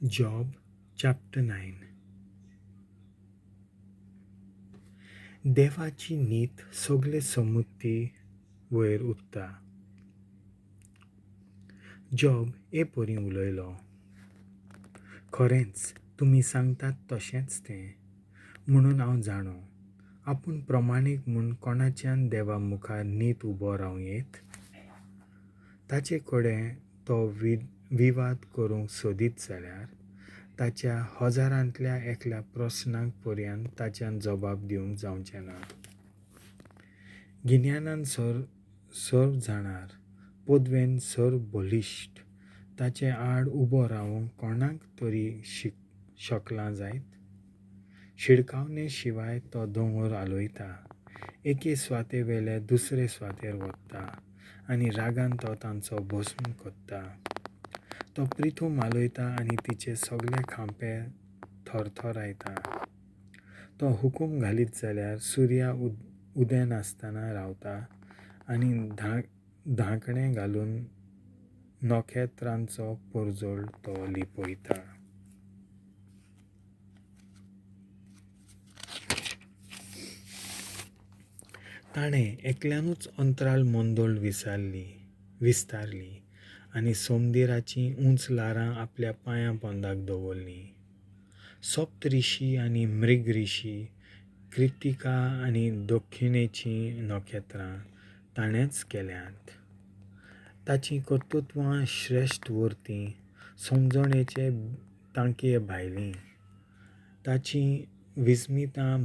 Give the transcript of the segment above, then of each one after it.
Job chapter 9. देवाची नीत सगळे समुद्दी वयर उरता. जॉब हे परी उलयलो, खरेंच तुमी सांगतात तशेंच तें म्हणून हांव जाणो. आपूण प्रमाणीक म्हूण कोणाच्यान देवा मुखार नीत उबो रावं येत? ताचे कडेन तो विवाद करूंक सोदीत जाल्यार ताच्या हजारांतल्या एकल्या प्रस्नाक पर्यंत ताच्यान जबाब दिवंक जावचें ना. गिन्यानान सर्व जाणार, पदवेन सर्व बलिश्ट, ताचे आड उबो रावंक कोणाक तरी शकलां जायत? शिडकावणे शिवाय तो दोंगर हालयता, एके सुवाते वेले दुसरे सुवातेर वता आनी रागान तो तांचो भस्म करता. तो प्रिथूम हालयता आनी तिचे सगळे खांपे थरथरायता. तो हुकूम घालीत जाल्यार सुर्या उदेनासतना रावता आनी धांकणें घालून नखेत्रांचो परजळ तो लिपयता. ताणें एकल्यानूच अंतराळ मंडळ विस्तारली आनी समुद्राचीं उंच ल्हारां आपल्या पांयां पोंदाक दवरलीं. सप्तरिशी आनी मृगरिशी, कृतिका आनी दक्षिणेचीं नखेत्रां ताणेंच केल्यांत. ताचीं कर्तृत्वां श्रेश्ठ वर्तीं, समजणेचे तांकये भायलीं. ताचीं विस्मितां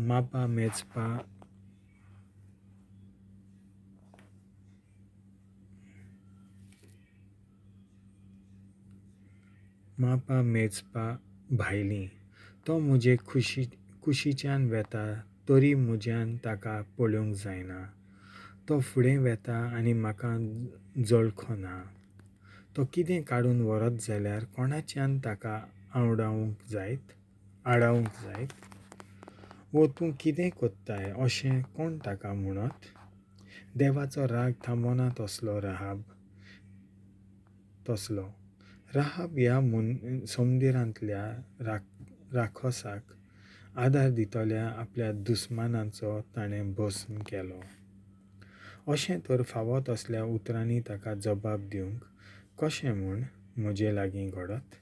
मापा मेजपा भायलीं. तो म्हजे कुशीच्यान वेता तरी म्हज्यान ताका पळोवंक जायना. तो फुडें वेता आनी म्हाका जळखना. तो कितें काडून व्हरत जाल्यार कोणाच्यान ताका आडावंक जायत? वो तूं कितें कोत्ताय अशें कोण ताका म्हणत? देवाचो राग थांबना तसलो राहाब तसलो. राहाब ह्या समुद्रांतल्या राखसाक आदार दितल्या आपल्या दुस्मानाचो ताणें भस्म केलो. अशें तर फावो तसल्या उतरांनी ताका जबाब दिवंक कशें म्हूण म्हजे लागीं घडत?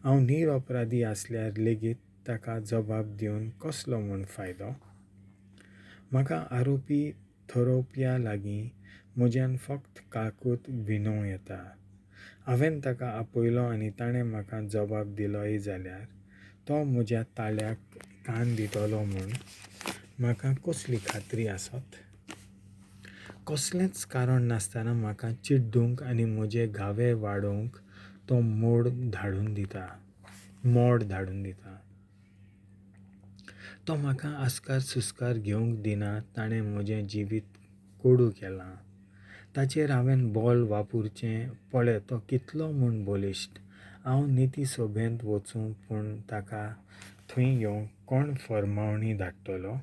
हांव निरअपराधी आसल्यार लेगीत ताका जबाब दिवन कसलो म्हूण फायदो? म्हाका आरोपी थरोवप्या लागीं म्हज्यान फक्त काकूत विनोवं येता. हांवें ताका आपयलो आनी ताणें म्हाका जबाब दिलोय जाल्यार तो म्हज्या ताळ्याक कान दितलो म्हूण म्हाका कसली खात्री आसत? कसलेंच कारण नासतना म्हाका चिड्डूंक आनी म्हजे घावे वाडोवंक तो मोड धाडून दिता. तो म्हाका आस्कार सुस्कार घेवंक दिना. ताणें म्हजें जिवीत कोडू केलां. ताचेर हांवें बल वापरचें पळय तो कितलो म्हूण बलिश्ट. हांव निती सभेंत वचूं पूण ताका थंय येवंक कोण फर्मावणी धाडटलो?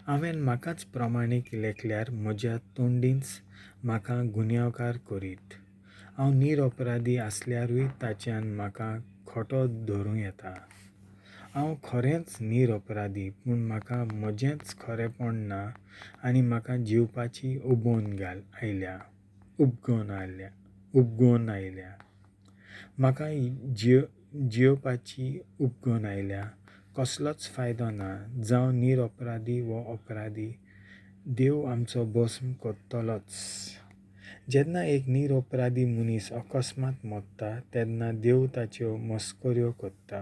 हांवें म्हाकाच प्रमाणीक लेखल्यार म्हज्या तोंडीच म्हाका गुन्यांवकार करीत. हांव निरअपराधी आसल्यारूय ताच्यान म्हाका खोटो धरूं येता. हांव खरेंच निरअपराधी पूण म्हाका म्हजेंच खरेंपण ना आनी म्हाका जिवपाची उबगण आयल्या. म्हाका जियोवपाची उबगण आयल्या. कसलोच फायदो ना. जावं निरअपराधी वो अपराधी, देव आमचो भस्म करतलोच. जेन्ना एक निरअपराधी मनीस अकस्मात मरता तेन्ना देव ताच्यो मस्कऱ्यो करता.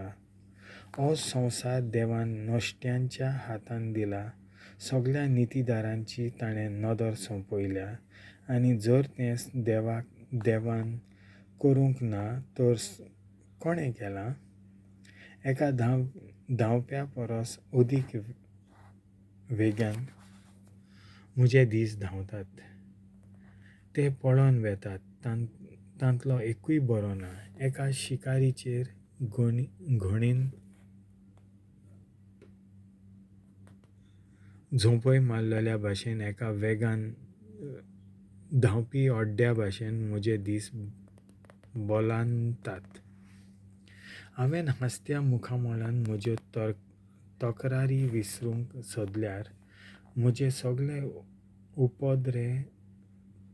हो संवसार देवान नश्ट्यांच्या हातान दिला. सगळ्या नितीदारांची ताणें नदर सोंपयल्या आनी जर तें देवान करूंक ना तर कोणें केलां? एका धांवप्या परस अदीक वेगान म्हजे दीस धांवतात. ते पळोवन वेतात, तांतलो एकूय बरो ना. एका शिकारीचेर घणीन झोंपय मारलेल्या भाशेन, एका वेगान धांवपी अड्ड्या भाशेन म्हजे दीस बलांतात. हांवें हांसत्या मुखामळान म्हज्यो तक्रारी विसरूंक सोदल्यार म्हजे सगळे उपद्रे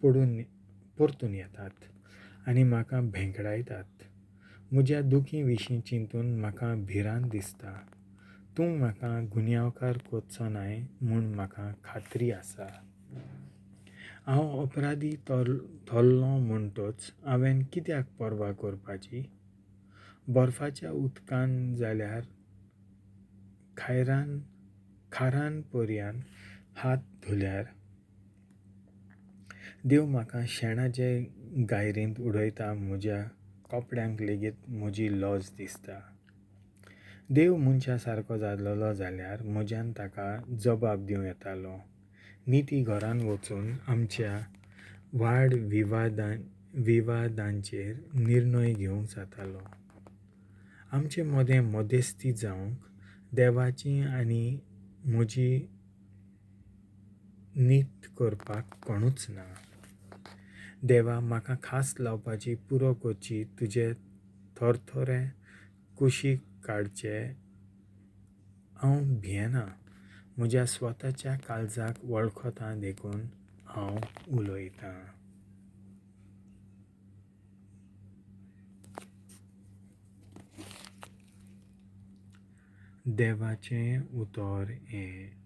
पडून परतून येतात आनी म्हाका भेंकडायतात. म्हज्या दुखी विशीं चिंतून म्हाका भिरांत दिसता. तूं म्हाका गुन्यांवकार करचो नाय म्हूण म्हाका खात्री आसा. हांव अपराधी थरलो म्हणटच हांवें कित्याक पर्वा करपाची? बर्फाच्या उदकान जाल्यार खारान पर्यान हात धुल्यार देव म्हाका शेणाचे गायरींत उडयता. म्हज्या कपड्यांक लेगीत म्हजी लज दिसता. देव मनशा सारको जाल्लो जाल्यार म्हज्यान ताका जबाब दिवं येतालो. निती घरान वचून आमच्या वाड विवादांचेर निर्णय घेवंक जातालो. आमचे मदें मध्यस्ती जावंक देवाची आनी म्हजी नीत करपाक कोणूच ना. देवा, म्हाका खास लावपाची पुरो करची तुजे थरथरे कुशीक काडचे हांव भियेना. म्हज्या स्वताच्या काळजाक वळखता देखून हांव उलयतां. देवाचें उतर हें.